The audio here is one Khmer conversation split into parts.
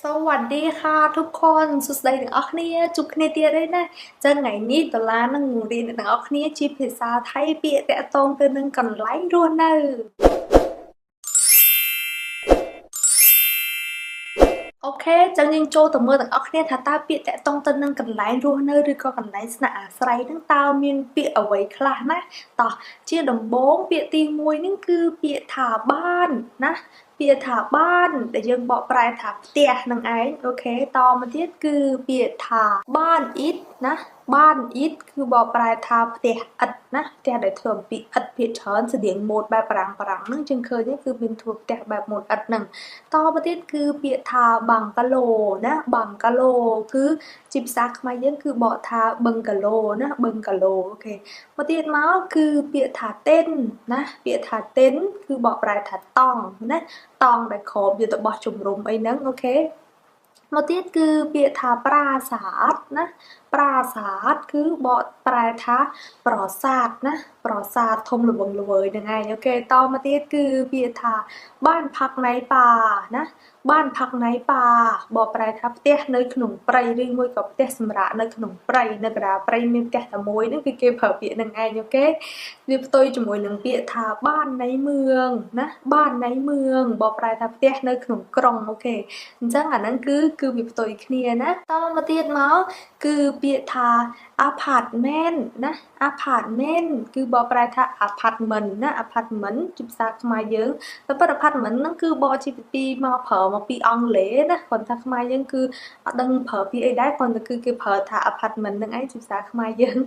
สวัสดีค่ะทุกคน សួស្តីទាំងអស់គ្នា ជួបគ្នាទៀតហើយណាចឹងថ្ងៃនេះដុល្លារនឹងរៀនអ្នកទាំងអស់គ្នាជាភាសាថៃពាក្យតាក់ទងទៅនឹងកន្លែងរស់នៅ okay ចឹងយើងចូលទៅមើលទាំងអស់គ្នាថាតើពាក្យតាក់ទងទៅនឹងកន្លែងរស់នៅឬក៏កន្លែងស្នាក់អាស្រ័យហ្នឹងតើមានពាក្យអ្វីខ្លះណាតោះជាដំបូងពាក្យទី1ហ្នឹងគឺពាក្យថាបានណាពាក្យថាបានដែលយើងបកប្រែថាផ្ទះនឹងឯង okay តមកទៀតគឺពាក្យថាបានអ៊ីតណាបានអ៊ីតគឺបកប្រែថាផ្ទះឥដ្ឋណាផ្ទះដែលធ្វើអំពីឥដ្ឋភាគច្រើនស្តៀងម៉ូដបែបបារាំងបារាំងហ្នឹងយើងឃើញគឺមានធ្វើផ្ទះបែបម៉ូដឥដ្ឋហ្នឹងតមកទៀតគឺពាក្យថាបាំងកាឡូណាបាំងកាឡូគឺជាភាសាខ្មែរយើងគឺបកថាបឹងកាឡូណាបឹងកាឡូ okay មកទៀតមកគឺពាក្យថាតេនណាពាក្យថាតេនគឺបកប្រែថាតង់ណាតង់ដែលគ្របយកទៅបោះជំរំអីហ្នឹង okay មកទៀតគឺពាក្យថាប្រាសាទណាប្រាសាទគឺបកប្រែថាប្រាសាទណាប្រាសាទធំល្វឹងល្វើយហ្នឹងឯង okay តមកទៀតគឺពាក្យថាបានផាក់ណៃប៉ាណាបានផាក់ណៃប៉ាបកប្រែថាផ្ទះនៅក្នុងព្រៃឬមួយក៏ផ្ទះសម្រាប់នៅក្នុងព្រៃនៅកណ្ដាលព្រៃមានផ្ទះតែមួយហ្នឹងគឺគេប្រើពាក្យហ្នឹងឯង okay វាផ្ទុយជាមួយនឹងពាក្យថាបាននៃមឿងណាបាននៃមឿងបកប្រែថាផ្ទះនៅក្នុងក្រុង okay អញ្ចឹងអាហ្នឹងគឺវាផ្ទុយគ្នាណាតមកទៀតមកគឺពាក្យថា apartment ណា apartment គឺបកប្រែថា apartment ណា apartment ជាភាសាខ្មែរយើងតែប៉ុន្តែ apartment ហ្នឹងគឺបកជាពីមកប្រើមកពីអង់គ្លេសណាគ្រាន់ថាខ្មែរយើងគឺអត់ដឹងប្រើពាក្យអីដែរគ្រាន់តែគឺគេប្រើថា apartment ហ្នឹងឯងជាភាសាខ្មែរយើង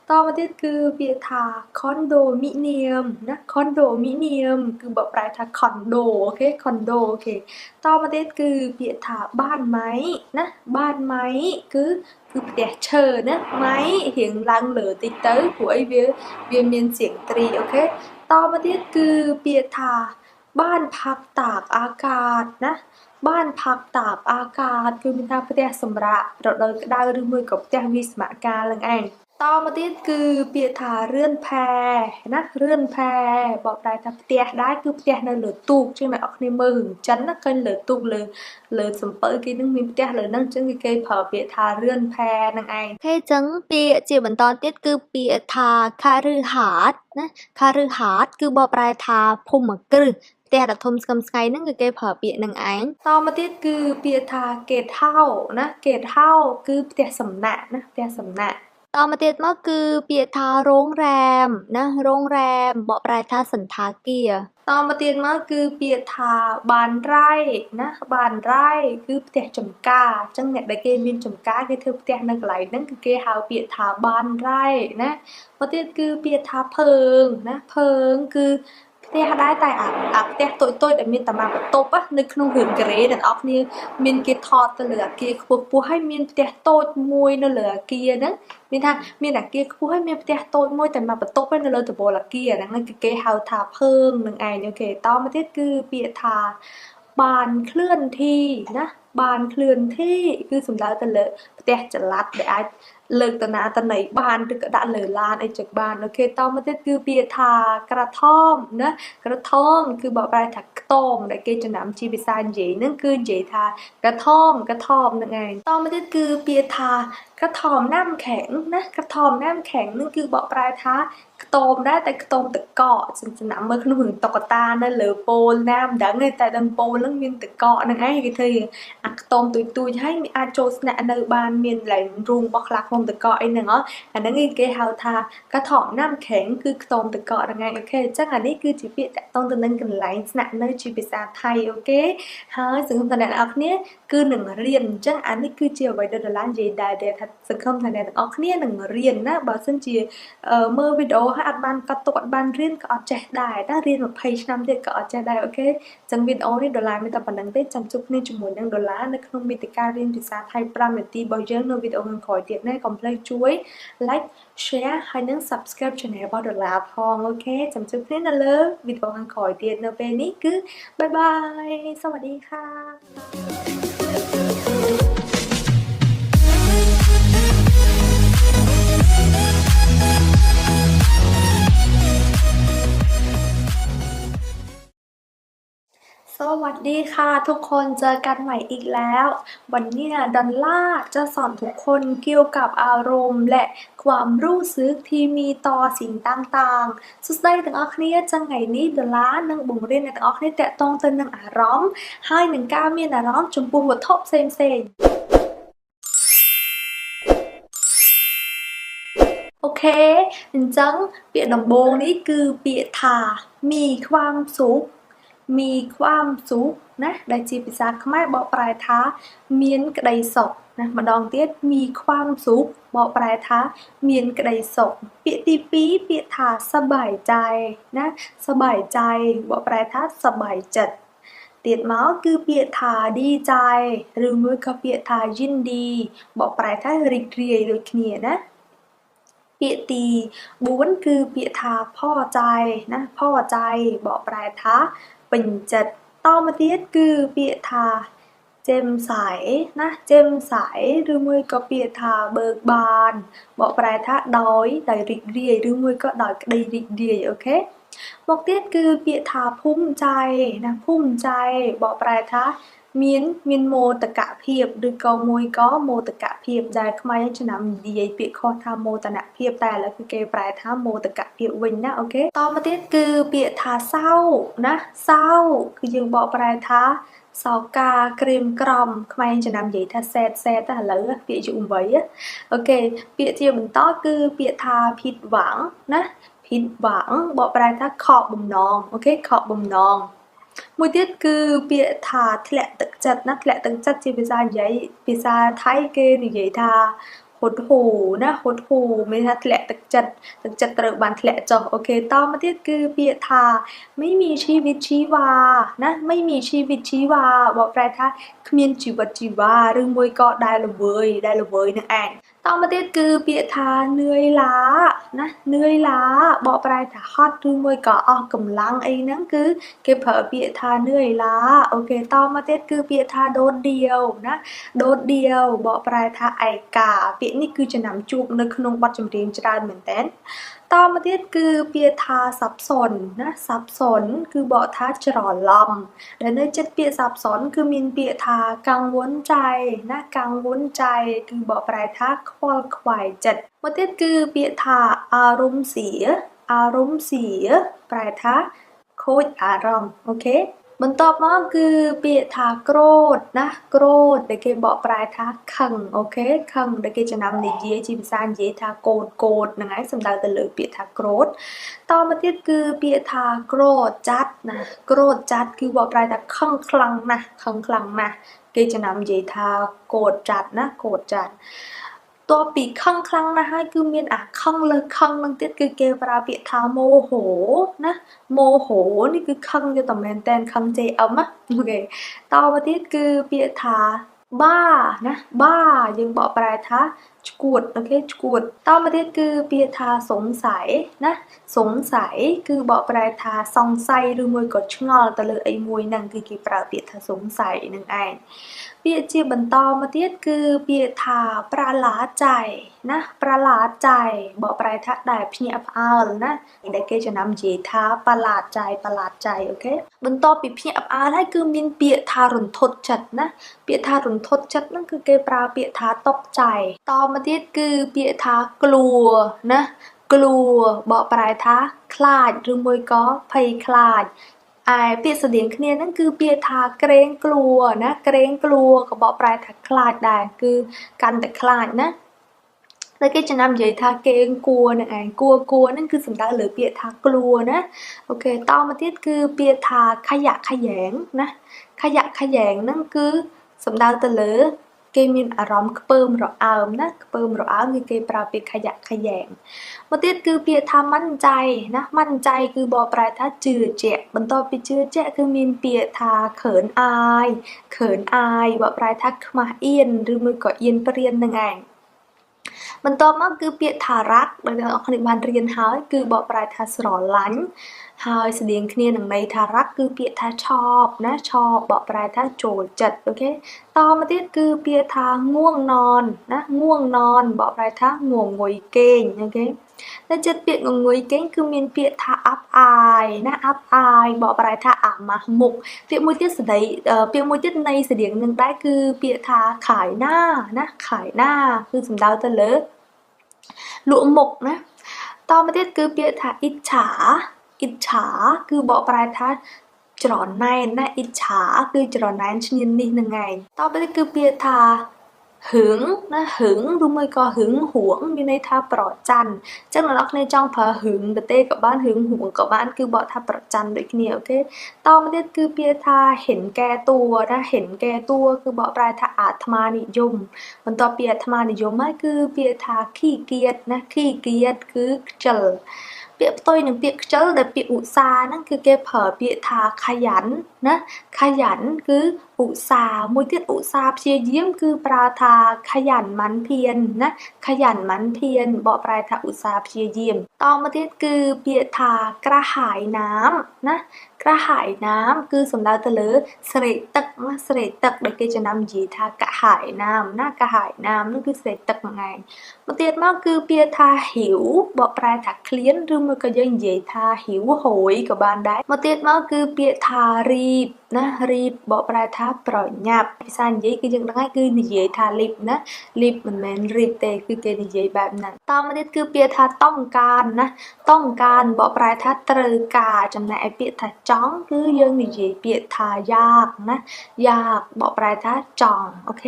តមកទៀតគឺពាក្យថា condominium ណា condominium គឺបកប្រែថា condo okay condo okay តមកទៀតគឺពាក្យថាបានម៉ៃណាបានម៉ៃគឺផ្ទះឈើណាម៉ៃរៀងឡើងលើតិចទៅព្រោះអីវាមានសៀងត្រី okay តមកទៀតគឺពាក្យថាបានផាក់តាកអាកាសណាបានផាក់តាកអាកាសគឺមានថាផ្ទះសម្រាប់រដូវក្តៅឬមួយក៏ផ្ទះវិស្មកាលនឹងឯងតមកទៀតគឺពាក្យថារឿនផែណារឿនផែបកប្រែថាផ្ទះដែរគឺផ្ទះនៅលើទូកជាងអ្នកនរគ្នាមើលរឿងចិនណាឃើញលើទូកលើសំពៅគេនឹងមានផ្ទះលើហ្នឹងអញ្ចឹងគេប្រើពាក្យថារឿនផែហ្នឹងឯង okay ចឹងពាក្យជាបន្តទៀតគឺពាក្យថាคฤหาสน์ណាคฤหาสน์គឺបកប្រែថាភូមិគ្រឹះផ្ទះដ៏ធំស្កឹមស្កៃហ្នឹងគឺគេប្រើពាក្យនឹងឯង តមកទៀតគឺពាក្យថាកេតហៅណាកេតហៅគឺផ្ទះសំណាក់ណាផ្ទះសំណាក់ តមកទៀតមកគឺពាក្យថារោងរែមណារោងរែមបកប្រែថាសណ្ឋាគារ តមកទៀតមកគឺពាក្យថាបានរ៉ៃណាបានរ៉ៃគឺផ្ទះចំការអញ្ចឹងអ្នកដែលគេមានចំការគេធ្វើផ្ទះនៅកន្លែងហ្នឹងគឺគេហៅពាក្យថាបានរ៉ៃណាមកទៀតគឺពាក្យថាភើងណាភើងគឺផ្ទះដែរតែអាផ្ទះតូចៗដែលមានតែមួយបន្ទប់នៅក្នុងរឿងកូរ៉េអ្នកនរគ្នាមានគេថតទៅលើអាគារខ្ពស់ៗហើយមានផ្ទះតូចមួយនៅលើអាគារហ្នឹងមានថាមានអាគារខ្ពស់ហើយមានផ្ទះតូចមួយតែមួយបន្ទប់នៅលើដំបូលអាគារហ្នឹងគឺគេហៅថាភើងនឹងឯង okay តមកទៀតគឺពាក្យថាបានเคลื่อนที่ណាបានเคลื่อนที่គឺសំដៅទៅលើផ្ទះចល័តដែលអាចលើកទៅណាទៅណីបានឬក៏ដាក់លើឡានអីចឹងបាន okay តមកទៀតគឺពាក្យថាក្រថមណាក្រថមគឺបកប្រែថាខ្ទមដែលគេចំណាំជាភាសានិយាយហ្នឹងគឺនិយាយថាក្រថមក្រថមហ្នឹងឯងតមកទៀតគឺពាក្យថាក្រថមណាំខែងណាក្រថមណាំខែងហ្នឹងគឺបកប្រែថាខ្ទមដែរតែខ្ទមទឹកកកចំណាំមើលក្នុងរឿងតុក្កតានៅលើពោលណាមិនដឹងទេតែដឹងពោលហ្នឹងមានទឹកកកហ្នឹងឯងគេធ្វើអាខ្ទមទួយទួយហើយអាចចូលស្នាក់នៅបានមានឡែងរូងរបស់ខ្លះក្នុងទឹកកកអីហ្នឹងហ៎អាហ្នឹងគេហៅថាកថមណាំខែងគឺខ្ទមទឹកកកហ្នឹងឯង okay អញ្ចឹងអានេះគឺជាពាក្យតាក់ទងទៅនឹងកន្លែងស្នាក់នៅជាភាសាថៃ okay ហើយសង្ឃឹមថាអ្នកនរគ្នាគឺនឹងរៀនអញ្ចឹងអានេះគឺជាអ្វីដែលដុល្លារនិយាយដែរថាសង្ឃឹមថាអ្នកទាំងអស់គ្នានឹងរៀនណាបើសិនជាមើលវីដេអូហើយអត់បានកត់ទុកអត់បានរៀនក៏អត់ចេះដែរណារៀន20ឆ្នាំទៀតក៏អត់ចេះដែរ okay អញ្ចឹងវីដេអូនេះដុល្លារមានតែប៉ុណ្្នឹងទេចាំជួបគ្នាជាមួយនឹងដុល្លារនៅក្នុងមាតិការៀនភាសាថៃ5នាទីរបស់យើងនៅវីដេអូខាងក្រោយទៀតណាកុំភ្លេចជួយ like share ហើយនិង subscribe channel របស់ដុល្លារផង okay ចាំជួបគ្នានៅលើវីដេអូខាងក្រោយទៀតនៅពេលនេះគឺ bye bye สวัสดีค่ะ สวัสดี ดีค่ะทุกคนเจอกันใหม่อีกแล้ววันนี้ดอลล่าจะสอนทุกคนเกี่ยวกับอารมณ์และความรู้สึกที่มีต่อสิ่งต่างๆសួស្តីទាំងអស់គ្នាចឹងថ្ងៃនេះដុល្លារនឹងបង្រៀនអ្នកទាំងអស់គ្នាទាក់ទងទៅនឹងអារម្មណ៍ហើយនឹងការមានអារម្មណ៍ចំពោះវត្ថុផ្សេងៗ អូខេអញ្ចឹងពាក្យដំបូងនេះគឺពាក្យថាมีความสุขมีความสุขណាដែលជាភាសាខ្មែរបកប្រែថាមានក្តីសុខណាម្ដងទៀតมีความสุขបកប្រែថាមានក្តីសុខពាក្យទី2ពាក្យថាសប្បាយใจណាសប្បាយใจបកប្រែថាសប្បាយចិត្តទៀតមកគឺពាក្យថាดีใจឬមួយក៏ពាក្យថាยินดีបកប្រែថារីករាយដូចគ្នាណាពាក្យទី4គឺពាក្យថាพอใจណាพอใจបកប្រែថាពេញចិត្តតមកទៀតគឺពាក្យថាเจมใสណាเจมใสឬមួយក៏ពាក្យថាเบิกบานបកប្រែថាដោយរីករាយឬមួយក៏ដោយក្តីរីករាយអូខេមកទៀតគឺពាក្យថាភូមិใจណាភូមិใจបកប្រែថាមានមោទកភាពឬក៏មួយក៏មោទកភាពដែលខ្មែរចំណាំនិយាយពាក្យខុសថាមោទនភាពតែឥឡូវគឺគេប្រែថាមោទកភាពវិញណាអូខេតមកទៀតគឺពាក្យថាសោណាសោគឺយើងបកប្រែថាសោកាក្រៀមក្រំខ្មែរចំណាំនិយាយថាសែតសែតតែឥឡូវពាក្យយុវវ័យអូខេពាក្យជាបន្តគឺពាក្យថាผิดหวังណាผิดหวังបកប្រែថាខកបំណងអូខេខកបំណងមួយទៀតគឺពាក្យថាធ្លាក់ទឹកចិត្តណាធ្លាក់ទឹកចិត្តជាភាសានិយាយភាសាថៃគេនិយាយថាហត់ហូណាហត់ហូមានថាធ្លាក់ទឹកចិត្តទឹកចិត្តត្រូវបានធ្លាក់ចុះអូខេតមកទៀតគឺពាក្យថាไม่มีชีวิตชีวาណាไม่มีชีวิตชีวาបកប្រែថាគ្មានជីវិតជីវ៉ាឬមួយក៏ដែលល្វើយដែលល្វើយនឹងឯងតមកទៀតគឺពាក្យថានឿយលាណានឿយលាបកប្រែថាហត់ឬមួយក៏អស់កម្លាំងអីហ្នឹងគឺគេប្រើពាក្យថានឿយលាអូខេតមកទៀតគឺពាក្យថាដូតដៀវណាដូតដៀវបកប្រែថាឯកាពាក្យនេះគឺចំណាំជួបនៅក្នុងបទចម្រៀងច្រើនមែនតើតមកទៀតគឺពាក្យថាสับสนណាสับสนគឺបកថាច្រឡំដែលនៅចិត្តពាក្យสับสนគឺមានពាក្យថាกังวลใจណាกังวลใจគឺបកប្រែថាខ្វល់ខ្វាយចិត្តមកទៀតគឺពាក្យថាអារម្មណ៍เสียអារម្មណ៍เสียប្រែថាខូចអារម្មណ៍អូខេបន្ទាប់មកគឺពាក្យថាក្រោធណាក្រោធដែលគេបកប្រែថាខឹងអូខេខឹងដែលគេចំណាំនិយាយជាភាសានិយាយថាកូតកូតហ្នឹងហើយសំដៅទៅលើពាក្យថាក្រោធតមកទៀតគឺពាក្យថាក្រោធចាត់ណាក្រោធចាត់គឺបកប្រែថាខឹងខ្លាំងណាស់ខឹងខ្លាំងណាស់គេចំណាំនិយាយថាកូតចាត់ណាកូតចាត់តពីខឹងខ្លាំងណាស់ហើយគឺមានអាខឹងលើខឹងនឹងទៀតគឺគេប្រើពាក្យថាមោហោណាមោហោនេះគឺខឹងយកតែមែនតែនខឹង JM ណាអូខេតមកទៀតគឺពាក្យថាបាណាបាយើងបកប្រែថាឆ្កួតអូខេឆ្កួតតមកទៀតគឺពាក្យថាសង្ស័យណាសង្ស័យគឺបកប្រែថាសង្ស័យឬមួយក៏ឆ្ងល់ទៅលើអីមួយហ្នឹងគឺគេប្រើពាក្យថាសង្ស័យនឹងឯងពាក្យជាបន្តមកទៀតគឺពាក្យថាប្រឡាចៃណាប្រឡាចៃបកប្រែថាដែលភ្ញាក់ផ្អើលណាដែលគេចំណាំនិយាយថាប្រឡាចៃប្រឡាចៃអូខេបន្ទាប់ពីភ្ញាក់ផ្អើលហើយគឺមានពាក្យថារន្ធត់ចិត្តណាពាក្យថារន្ធត់ចិត្តហ្នឹងគឺគេប្រើពាក្យថាតកចៃតមកទៀតគឺពាក្យថាក្លួណាក្លួបកប្រែថាខ្លាចឬមួយក៏ភ័យខ្លាចឯពាក្យស្រដៀងគ្នាហ្នឹងគឺពាក្យថាក្រែងក្លួណាក្រែងក្លួក៏បកប្រែថាខ្លាចដែរគឺកាន់តែខ្លាចណាតែគេចំណាំនិយាយថាគេងគួនឹងឯងគួគួហ្នឹងគឺសំដៅលើពាក្យថាក្លួណាអូខេតមកទៀតគឺពាក្យថាខយៈខយែងណាខយៈខយែងហ្នឹងគឺសំដៅទៅលើគេមានអារម្មណ៍ខ្ពើមរអើមណាខ្ពើមរអើមគឺគេប្រើពាក្យខយៈខយែងមកទៀតគឺពាក្យថាมั่นใจណាมั่นใจគឺបកប្រែថាជឿជាក់បន្ទាប់ពីជឿជាក់គឺមានពាក្យថាខើនអាយខើនអាយបកប្រែថាខ្មាស់អៀនឬមួយក៏អៀនព្រាននឹងឯងបន្ទាប់មកគឺពាក្យថារ៉ាក់ដែលអ្នកនរគ្នាបានរៀនហើយគឺបកប្រែថាស្រឡាញ់ ហើយស្តៀងគ្នានឹងន័យថាรักគឺពាក្យថាชอบណាชอบบកប្រែថាចូលចិត្ត OK តមកទៀតគឺពាក្យថាง่วงนอนណាง่วงนอนបកប្រែថាងងុយគេង OK តែចិត្តពាក្យងងុយគេងគឺមានពាក្យថាอับอายណាอับอายបកប្រែថាអាម៉ាស់មុខពាក្យមួយទៀតស្ដីពាក្យមួយទៀតនៃស្តៀងនឹងដែរគឺពាក្យថាขายหน้าណាขายหน้าគឺសំដៅទៅលើលក់មុខណាតមកទៀតគឺពាក្យថាอิจฉาอิจฉาគឺបកប្រែថាច្រណែនណាอิจฉาគឺច្រណែនឈ្នានីសនឹងឯងតទៅគឺពាក្យថាហឹងណាហឹងឬមួយក៏ហឹងហួងមានន័យថាប្រច័នអញ្ចឹងអ្នកនរគ្នាចង់ប្រើហឹងទៅទេក៏បានហឹងហួងក៏បានគឺបកថាប្រច័នដូចគ្នា OK តមកទៀតគឺពាក្យថាเห็นแก่ตัวណាเห็นแก่ตัวគឺបកប្រែថាអាត្មានិយមបន្ទាប់ពីអាត្មានិយមហើយគឺពាក្យថាขี้เกียจណាขี้เกียจគឺខ្ជិលពាក្យផ្ទុយនឹងពាក្យខ្ជិលដែលពាក្យឧស្សាហ៍ហ្នឹងគឺគេប្រើពាក្យថាขยันណាขยันគឺឧស្សាហ៍មួយទៀតឧស្សាហ៍ព្យាយាមគឺប្រើថាขยันหมั่นเพียรណាขยันหมั่นเพียรបកប្រែថាឧស្សាហ៍ព្យាយាមតមកទៀតគឺពាក្យថាក្រហាយน้ำណាក្រហាយน้ำគឺសំដៅទៅលើស្រេកទឹកណាស្រេកទឹកដែលគេចំណាំនិយាយថាកហាយน้ำណាកហាយน้ำនោះគឺស្រេកទឹកហ្នឹងឯងមកទៀតមកគឺពាក្យថាหิวបកប្រែថាឃ្លានឬមួយក៏យើងនិយាយថាหิวโหยក៏បានដែរមកទៀតមកគឺពាក្យថាรีบណាรีบបកប្រែថាប្រញាប់ភាសានិយាយគឺយើងដឹងហើយគឺនិយាយថាលីបណាលីបមិនមែនรีบទេគឺគេនិយាយបែបហ្នឹងតមកទៀតគឺពាក្យថាต้องការណាต้องការបកប្រែថាត្រូវការចំណែកឯពាក្យថាចង់គឺយើងនិយាយពាក្យថាយ៉ាកណាយ៉ាកបកប្រែថាចង់ OK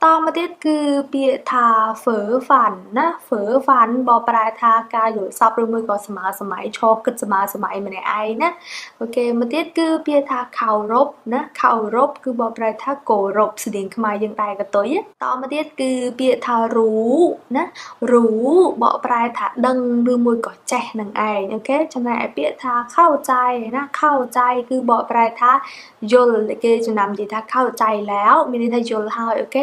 តមកទៀតគឺពាក្យថាហ្វឺហ្វាន់ណាហ្វឺហ្វាន់បកប្រែថាការយល់សប្តិឬមួយក៏សម័យសម័យឈរគិតសម័យសម័យម្នាក់ឯងណា OK មកទៀតគឺពាក្យថាเคารพណាเคารพគឺបកប្រែថាគោរពស្តៀងខ្មែរយើងដែរកតុយតមកទៀតគឺពាក្យថាรู้ណាรู้បកប្រែថាដឹងឬមួយក៏ចេះនឹងឯង OK ចំណែកឯពាក្យថាเข้าใจណាเข้าใจគឺបកប្រែថាយល់គេចំណាំនិយាយថាเข้าใจแล้วមានន័យថាយល់ហើយ OK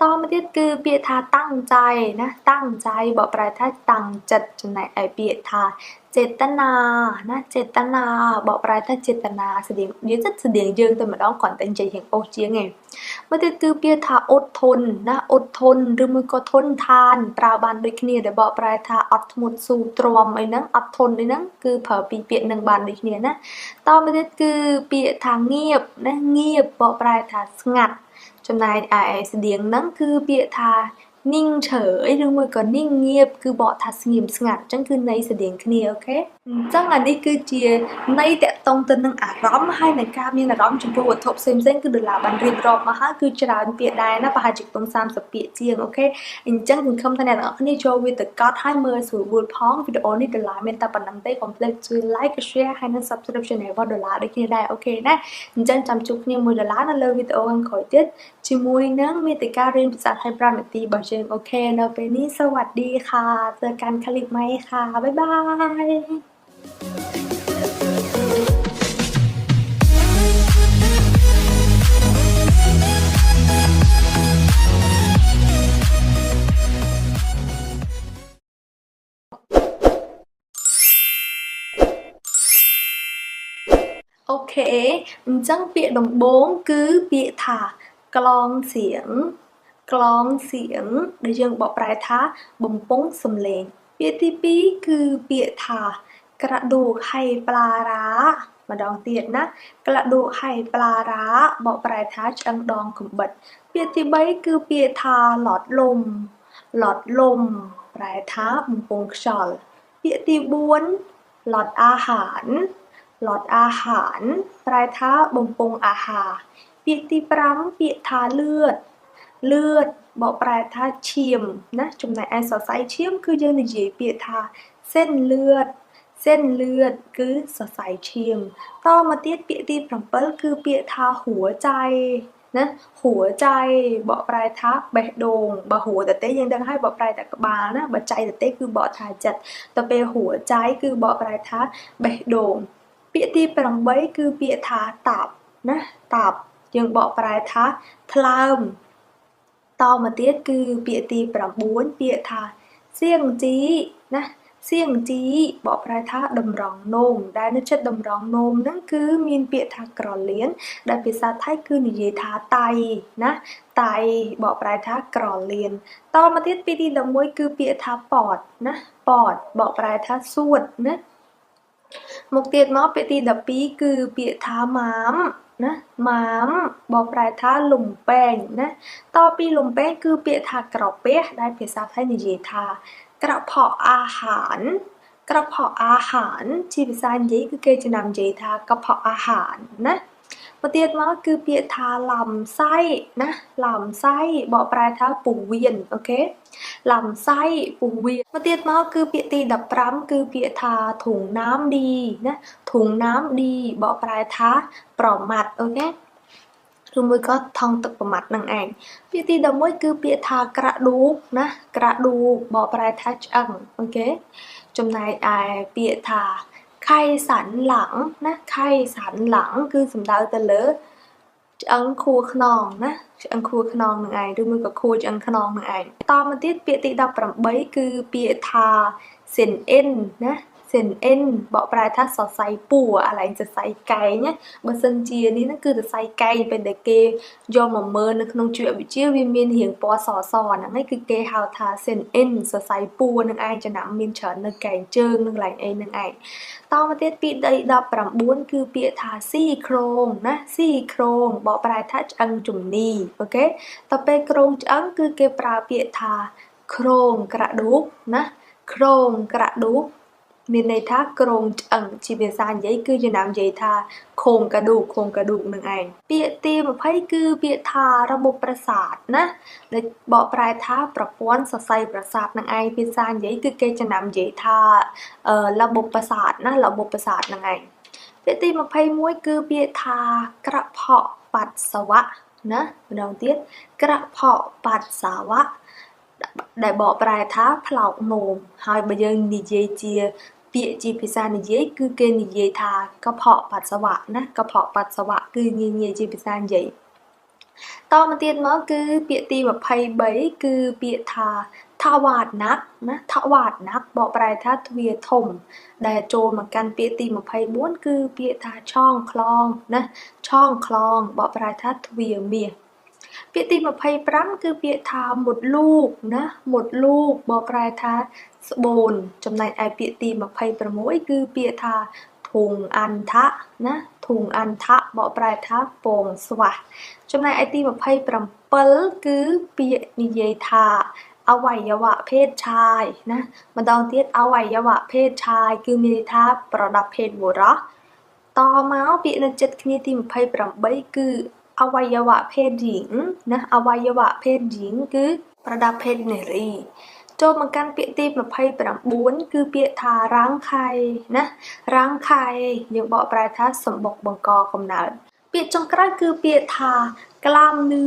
តមកទៀតគឺពាក្យថាตั้งใจណាตั้งใจបកប្រែថាតាំងចិត្តចំណែកឯពាក្យថាចេតនាណាចេតនាបកប្រែថាចេតនាស្តៀងនិយាយទៅស្តៀងយើងតែម្ដងគ្រាន់តែនិយាយរៀងអូសជាងឯងមកទៀតគឺពាក្យថាអត់ធន់ណាអត់ធន់ឬមួយក៏ធនធានប្រើបានដូចគ្នាដែលបកប្រែថាអត់ធ្មត់ស៊ូទ្រាំអីហ្នឹងអត់ធន់អីហ្នឹងគឺប្រើពីរពាក្យនឹងបានដូចគ្នាណាតមកទៀតគឺពាក្យថាងៀបណាងៀបបកប្រែថាស្ងាត់ចំណែកឯស្តៀងហ្នឹងគឺពាក្យថាนิ่งเฉยឬមួយក៏นิ่งเงียบគឺបកថាស្ងៀមស្ងាត់អញ្ចឹងគឺន័យស្តៀងគ្នា OK អញ្ចឹងអានេះគឺជាន័យតាក់ទងទៅនឹងអារម្មណ៍ហើយនឹងការមានអារម្មណ៍ចំពោះវត្ថុផ្សេងៗគឺដុល្លារបានរៀបរាប់មកហើយគឺច្រើនពាក្យដែរណាប្រហែលជាខ្ទង់30ពាក្យជាង OK អញ្ចឹងសង្ឃឹមថាអ្នកទាំងអស់គ្នាចូលវាទៅកត់ហើយមើលស្រួលបួលផងវីដេអូនេះដុល្លារមានតែប៉ុណ្្នឹងទេកុំភ្លេចជួយ like share ហើយនិង subscribe channel របស់ដុល្លារដូចគ្នាដែរ OK ណាអញ្ចឹងចាំជួបគ្នាមួយដុល្លារនៅលើវីដេអូខាងក្រោយទៀតជាមួយនឹងមេតិការៀនភាសាថៃ5នាទីរបស់យើង OK នៅពេលនេះสวัสดีค่ะเจอกันคลิปใหม่ค่ะบ๊ายบาย OK អញ្ចឹងពាក្យដំបូងគឺពាក្យថាក្លងសៀងក្លងសៀងដែលយើងបកប្រែថាបំពង់សំឡេងពាក្យទី2គឺពាក្យថាក្រดูกไหปลาร้ามដងទៀតណាក្រดูกไหปลาร้าបកប្រែថាឆ្អឹងដងកំបិតពាក្យទី3គឺពាក្យថាหลอดลมหลอดลมប្រែថាបំពង់ខ្យល់ពាក្យទី4หลอดอาหารหลอดอาหารប្រែថាបំពង់អាហារពាក្យទី5ពាក្យថាเลือดเลือดបកប្រែថាឈាមណាចំណែកឯសរសៃឈាមគឺយើងនិយាយពាក្យថាเส้นเลือดเส้นเลือดគឺសរសៃឈាមតមកទៀតពាក្យទី7គឺពាក្យថាหัวใจណាหัวใจបកប្រែថាបេះដូងបើหัวតទេយើងដឹងហើយបកប្រែថាក្បាលណាបើใจតទេគឺបកថាចិត្តទៅពេលหัวใจគឺបកប្រែថាបេះដូងពាក្យទី8គឺពាក្យថាតាប់ណាតាប់យើងបកប្រែថាថ្លើមតមកទៀតគឺពាក្យទី9ពាក្យថាសៀងជីណា សៀងជីបកប្រែថាតម្រង់នោមដែលនៅចិត្តតម្រង់នោមហ្នឹងគឺមានពាក្យថាក្រលៀនដែលភាសាថៃគឺនិយាយថាតៃណាតៃបកប្រែថាក្រលៀនតមកទៀតពាក្យទី11គឺពាក្យថាប៉តណាប៉តបកប្រែថាសួតណាមកទៀតមកពាក្យទី12គឺពាក្យថាម៉ាមណាម៉ាមបកប្រែថាលំពែងណាតពីលំពែងគឺពាក្យថាក្រពះដែលភាសាថៃនិយាយថាក្រផកអាហារក្រផកអាហារជាភាសានិយាយគឺគេចំណាំនិយាយថាកផកអាហារណាមកទៀតមកគឺពាក្យថាលំសៃណាលំសៃបកប្រែថាពោះវៀនអូខេលំសៃពោះវៀនមកទៀតមកគឺពាក្យទី15គឺពាក្យថាធុងน้ำดีណាធុងน้ำดีបកប្រែថាប្រមាត់អូខេឬមួយក៏ថង់ទឹកប្រមាត់នឹងឯងពាក្យទី11គឺពាក្យថាក្រឌូកណាក្រឌូកបកប្រែថាឆ្អឹងអូខេចំណែកឯពាក្យថាខៃสันหลังណាខៃสันหลังគឺសំដៅទៅលើឆ្អឹងខួរខ្នងណាឆ្អឹងខួរខ្នងនឹងឯងឬមួយក៏ខួរឆ្អឹងខ្នងនឹងឯងតមកទៀតពាក្យទី18គឺពាក្យថាសិនអិនណាសិនអិនបកប្រែថាសរសៃពួរអាឡែងសរសៃកែងណាបើសិនជានេះហ្នឹងគឺសរសៃកែងពេលដែលគេយកមកមើលនៅក្នុងជីវវិទ្យាវាមានរាងពណ៌សសហ្នឹងឯងគឺគេហៅថាសិនអិនសរសៃពួរនឹងឯងចំណាំមានច្រើននៅកែងជើងនឹងកន្លែងអីនឹងឯងតមកទៀតពាក្យ19គឺពាក្យថាស៊ីគ្រងណាស៊ីគ្រងបកប្រែថាឆ្អឹងជំនីអូខេតទៅពេលគ្រងឆ្អឹងគឺគេប្រើពាក្យថាគ្រងក្រឌូកណាគ្រងក្រឌូកមានន័យថាគ្រងឆ្អឹងជាភាសានិយាយគឺចំណាំនិយាយថាខងកឌូកខងកឌូកនឹងឯងពាក្យទី20គឺពាក្យថារបបប្រសាទណាដែលបកប្រែថាប្រព័ន្ធសរសៃប្រសាទនឹងឯងភាសានិយាយគឺគេចំណាំនិយាយថារបបប្រសាទណារបបប្រសាទនឹងឯងពាក្យទី21គឺពាក្យថាក្រផកបាត់សវៈណាម្ដងទៀតក្រផកបាត់សវៈដែលបកប្រែថាផ្លោកនោមហើយបើយើងនិយាយជាពាក្យជាភាសានិយាយគឺគេនិយាយថាកផកបាត់សវៈណាកផកបាត់សវៈគឺងាយងាយជាភាសានិយាយតមកទៀតមកគឺពាក្យទី23គឺពាក្យថាថវ៉ាតណាក់ណាថវ៉ាតណាក់បកប្រែថាទ្វារធំដែលចូលមកកាន់ពាក្យទី24គឺពាក្យថាឆងខ្លងណាឆងខ្លងបកប្រែថាទ្វារមាសពាក្យទី25គឺពាក្យថាមុតលូកណាមុតលូកបកប្រែថាស្បូនចំណែកឯពាក្យទី26គឺពាក្យថាធុងអន្ធៈណាធុងអន្ធៈបកប្រែថាពងស្វាស់ចំណែកឯទី27គឺពាក្យនិយាយថាអវយវៈភេទឆាយណាម្ដងទៀតអវយវៈភេទឆាយគឺមានន័យថាប្រដាប់ភេទបុរសតមកពាក្យនៅចិត្តគ្នាទី28គឺអវយវៈភេទหญิงណាអវយវៈភេទหญิงគឺប្រដាប់ភេទនារីចូលមកកាន់ពាក្យទី29គឺពាក្យថារាងខៃណារាងខៃយើងបកប្រែថាសម្បុកបង្កកំណើតពាក្យចុងក្រោយគឺពាក្យថាក្លាមនឿ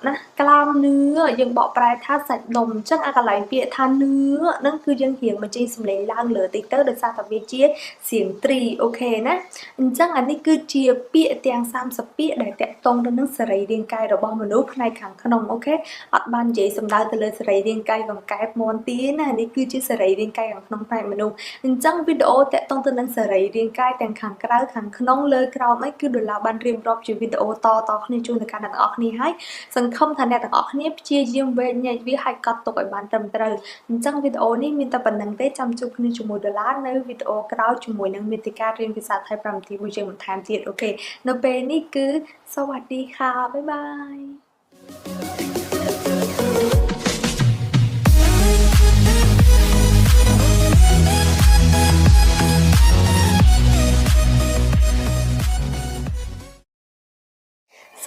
ណាក្លាមនឿយើងបកប្រែថាសាច់ដុំអញ្ចឹងអាកន្លែងពាក្យថានឿហ្នឹងគឺយើងរៀងបញ្ចេញសំឡេងឡើងលើតិចទៅដោយសារតែវាជាសៀងត្រីអូខេណាអញ្ចឹងអានេះគឺជាពាក្យទាំង30ពាក្យដែលតាក់ទងទៅនឹងសរីរាង្គកាយរបស់មនុស្សផ្នែកខាងក្នុងអូខេអត់បាននិយាយសំដៅទៅលើសរីរាង្គកាយកង្កែបមាន់ទាណានេះគឺជាសរីរាង្គកាយខាងក្នុងផ្នែកមនុស្សអញ្ចឹងវីដេអូតាក់ទងទៅនឹងសរីរាង្គកាយទាំងខាងក្រៅខាងក្នុងលើក្រោមអីគឺដុល្លារបានរៀបរាប់ជាវីដេអូតៗគ្នាជូនទៅកាន់អ្នកទាំងអស់គ្នាហើយសង្ឃឹមថាអ្នកទាំងអស់គ្នាព្យាយាមវែកញែកវាហើយកត់ទុកឲ្យបានត្រឹមត្រូវអញ្ចឹងវីដេអូនេះមានតែប៉ុណ្្នឹងទេចាំជួបគ្នាជាមួយដុល្លារនៅវីដេអូក្រោយជាមួយនឹងមេតិការៀនភាសាថៃ5នាទីមួយយើងបន្ថែមទៀតអូខេនៅពេលនេះគឺសវ៉ាឌីខាបាយបាយ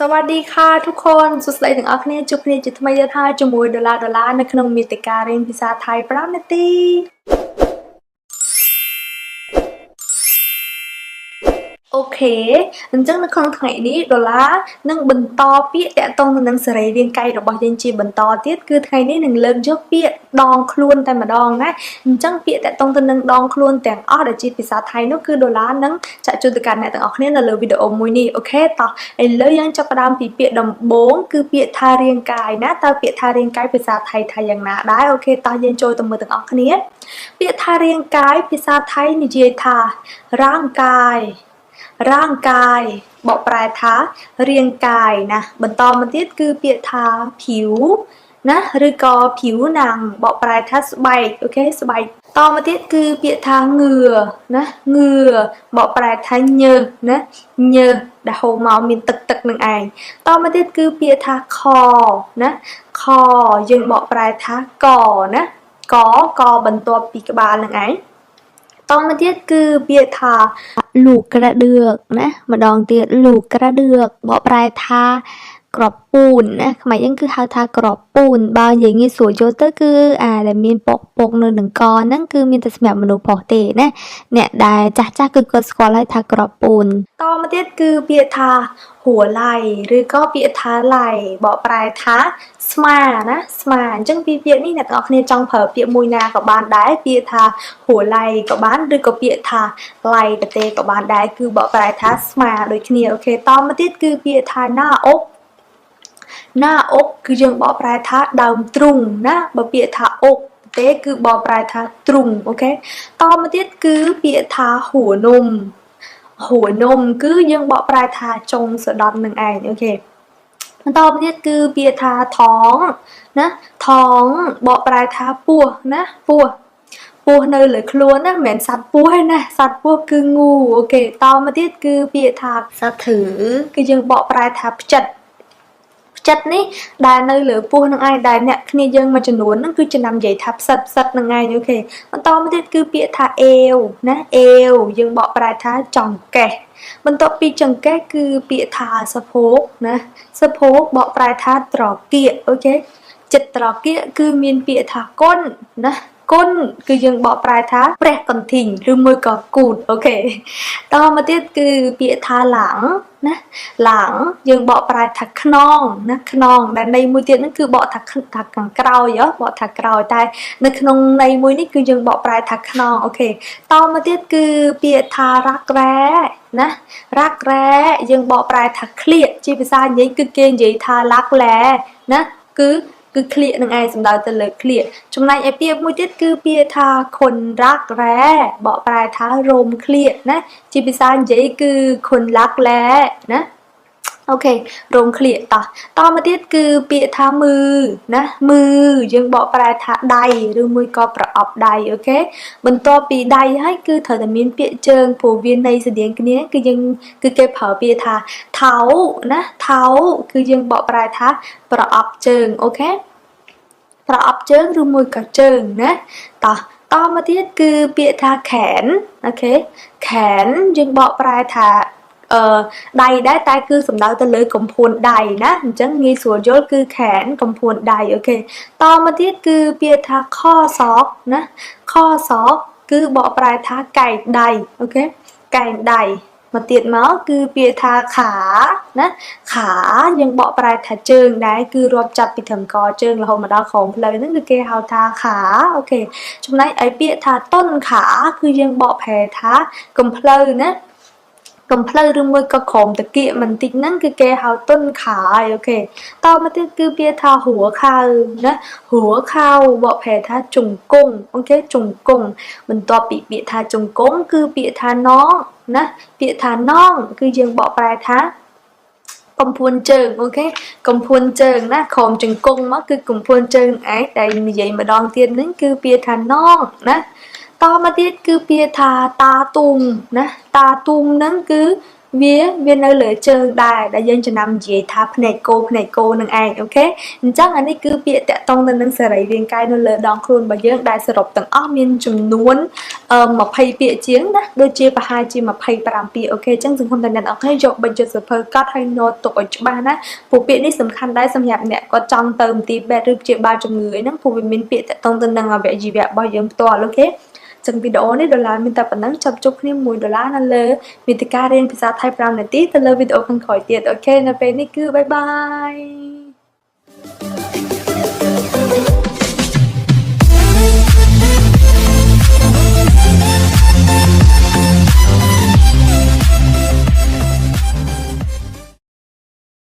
สวัสดีค่ะทุกคนសួស្តីទាំងអស់គ្នាជួបគ្នាជាថ្មីទៀតហើយជាមួយដុល្លារដុល្លារនៅក្នុងមេតិការៀនភាសាថៃ5នាទីអូ OK អញ្ចឹងនៅក្នុងថ្ងៃនេះដុល្លារនឹងបន្តពាក្យតាក់ទងទៅនឹងសរីរាង្គកាយរបស់យើងជាបន្តទៀតគឺថ្ងៃនេះនឹងលើកយកពាក្យដងខ្លួនតែម្ដងណាអញ្ចឹងពាក្យតាក់ទងទៅនឹងដងខ្លួនទាំងអស់ដែលជាភាសាថៃនោះគឺដុល្លារនឹងចាក់ជូនទៅកាន់អ្នកទាំងអស់គ្នានៅលើវីដេអូមួយនេះOK តោះឥឡូវយើងចាប់ផ្ដើមពីពាក្យដំបូងគឺពាក្យថារាងកាយណាតើពាក្យថារាងកាយភាសាថៃថាយ៉ាងណាដែរ OK តោះយើងចូលទៅមើលទាំងអស់គ្នាពាក្យថារាងកាយភាសាថៃនិយាយថាร่างกายร่างกายបកប្រែថារាងកាយណាបន្តមកទៀតគឺពាក្យថាผิวណាឬក៏ผิวหนังបកប្រែថាស្បែក OK ស្បែកតមកទៀតគឺពាក្យថាងឿណាងឿបកប្រែថាញើសណាញើសដែលហូរមកមានទឹកទឹកនឹងឯងតមកទៀតគឺពាក្យថាខណាខយើងបកប្រែថាកណាកកបន្ទាប់ពីក្បាលនឹងឯងតមកទៀតគឺពាក្យថា ลูกกระเดือกណាម្ដងទៀតลูกกระเดือกបកប្រែថាក្របពូនណាខ្មែរយើងគឺហៅថាក្របពូនបើនិយាយងាយស្រួលយល់ទៅគឺអាដែលមានពកពកនៅនឹងកហ្នឹងគឺមានតែសម្រាប់មនុស្សប្រុសទេណាអ្នកដែលចាស់ចាស់គឺគាត់ស្គាល់ហើយថាក្របពូន តមកទៀតគឺពាក្យថាหัวไหล่ឬក៏ពាក្យថាឡៃបកប្រែថាស្មាណាស្មាអញ្ចឹងពីពាក្យនេះអ្នកទាំងអស់គ្នាចង់ប្រើពាក្យមួយណាក៏បានដែរពាក្យថាหัวไหล่ក៏បានឬក៏ពាក្យថាឡៃតទេក៏បានដែរគឺបកប្រែថាស្មាដូចគ្នាOK តមកទៀតគឺពាក្យថាหน้าอกหน้าอกគឺយើងបកប្រែថាដើមទ្រូងណាបើពាក្យថាอกទេគឺបកប្រែថាទ្រូង OK តមកទៀតគឺពាក្យថាหัวนมหัวนมគឺយើងបកប្រែថាចុងសដន់នឹងឯង OK បន្តមកទៀតគឺពាក្យថាท้องណាท้องបកប្រែថាពោះណាពោះពោះនៅលើខ្លួនណាមិនមែនសត្វពស់ទេណាសត្វពស់គឺងូ OK តមកទៀតគឺពាក្យថា สะถือ គឺយើងបកប្រែថាផ្ចិតផ្ចិតនេះដែលនៅលើពោះនឹងឯងដែលអ្នកគ្នាយើងមួយចំនួនហ្នឹងគឺចំណាំនិយាយថាផ្សិតផ្សិតនឹងឯង OK បន្តមកទៀតគឺពាក្យថាអេវណាអេវយើងបកប្រែថាចង្កេះបន្ទាប់ពីចង្កេះគឺពាក្យថាសភោគណាសភោគបកប្រែថាត្រគាក OK ចិត្តត្រគាកគឺមានពាក្យថាគុណណាគុណគឺយើងបកប្រែថាព្រះកន្ធីងឬមួយក៏គូត OK តមកទៀតគឺពាក្យថាหลังណាหลังយើងបកប្រែថាខ្នងណាខ្នងដែលន័យមួយទៀតហ្នឹងគឺបកថាថាខាងក្រោយហ៎បកថាក្រោយតែនៅក្នុងន័យមួយនេះគឺយើងបកប្រែថាខ្នង OK តមកទៀតគឺពាក្យថាรักแร้ណាรักแร้យើងបកប្រែថាក្លៀកជាភាសានិយាយគឺគេនិយាយថាรักแร้ណាគឺគឺក្លៀកនឹងឯងសំដៅទៅលើក្លៀកចំណែកឯពាក្យមួយទៀតគឺពាក្យថាขนรักแร้បកប្រែថារោមក្លៀកណាជាភាសានិយាយគឺขนรักแร้ណា OK រោមក្លៀកតោះតមកទៀតគឺពាក្យថាมือណាมือយើងបកប្រែថាដៃឬមួយក៏ប្រអប់ដៃ OK បន្ទាប់ពីដៃហើយគឺត្រូវតែមានពាក្យជើងព្រោះវាន័យស្តៀងគ្នាគឺយើងគឺគេប្រើពាក្យថាเท้าណាเท้าគឺយើងបកប្រែថាប្រអប់ជើង OK ប្រអប់ជើងឬមួយក៏ជើងណាតោះតមកទៀតគឺពាក្យថាแขน OK แขนយើងបកប្រែថាអឺដៃដែរតែគឺសំដៅទៅលើកំភួនដៃណាអញ្ចឹងងាយស្រួលយល់គឺแขนកំភួនដៃ OK តមកទៀតគឺពាក្យថាข้อศอกណាข้อศอกគឺបកប្រែថាកែងដៃ OK កែងដៃមកទៀតមកគឺពាក្យថាขาណាขาយើងបកប្រែថាជើងដែរគឺរាប់ចាប់ពីត្រឹមកជើងរហូតមកដល់ក្រោមផ្លូវហ្នឹងគឺគេហៅថាขา OK ចំណែកឯពាក្យថាต้นขาគឺយើងបកប្រែថាកំភ្លៅណាកំភ្លៅឬមួយក៏ក្រោមតាគៀកបន្តិចហ្នឹងគឺគេហៅต้นขา OK តមកទៀតគឺពាក្យថាหัวเข่าណាหัวเข่าបកប្រែថាជង្គង់ OK ជង្គង់បន្ទាប់ពីពាក្យថាជង្គង់គឺពាក្យថាน่องណាពាក្យថាน่องគឺយើងបកប្រែថាកំភួនជើង OK កំភួនជើងណាក្រោមជង្គង់មកគឺកំភួនជើងឯងដែលនិយាយម្ដងទៀតហ្នឹងគឺពាក្យថាน่องណាតមកទៀតគឺពាក្យថាตาตุ่มណាตาตุ่มហ្នឹងគឺវាវានៅលើជើងដែរដែលយើងចំណាំនិយាយថាភ្នែកគោភ្នែកគោនឹងឯង OK អញ្ចឹងអានេះគឺពាក្យតាក់ទងទៅនឹងសរីរាង្គកាយនៅលើដងខ្លួនរបស់យើងដែលសរុបទាំងអស់មានចំនួន20ពាក្យជាងណាដូចជាប្រហែលជា25ពាក្យ OK អញ្ចឹងសង្ឃឹមថាអ្នកនរគ្នាយកបញ្ចុះសភៅកត់ហើយ note ទុកឲ្យច្បាស់ណាព្រោះពាក្យនេះសំខាន់ដែរសម្រាប់អ្នកគាត់ចង់ទៅមន្ទីរពេទ្យឬព្យាបាលជំងឺអីហ្នឹងព្រោះវាមានពាក្យតាក់ទងទៅនឹងអវយវៈរបស់យើងផ្ទាល់ OK ចឹងវីដេអូនេះដុល្លារមានតែប៉ុណ្ណឹងចាប់ជួបគ្នា1ដុល្លារនៅលើមាតិការៀនភាសាថៃ5នាទីទៅលើវីដេអូខាងក្រោយទៀត okay នៅពេលនេះគឺ bye bye.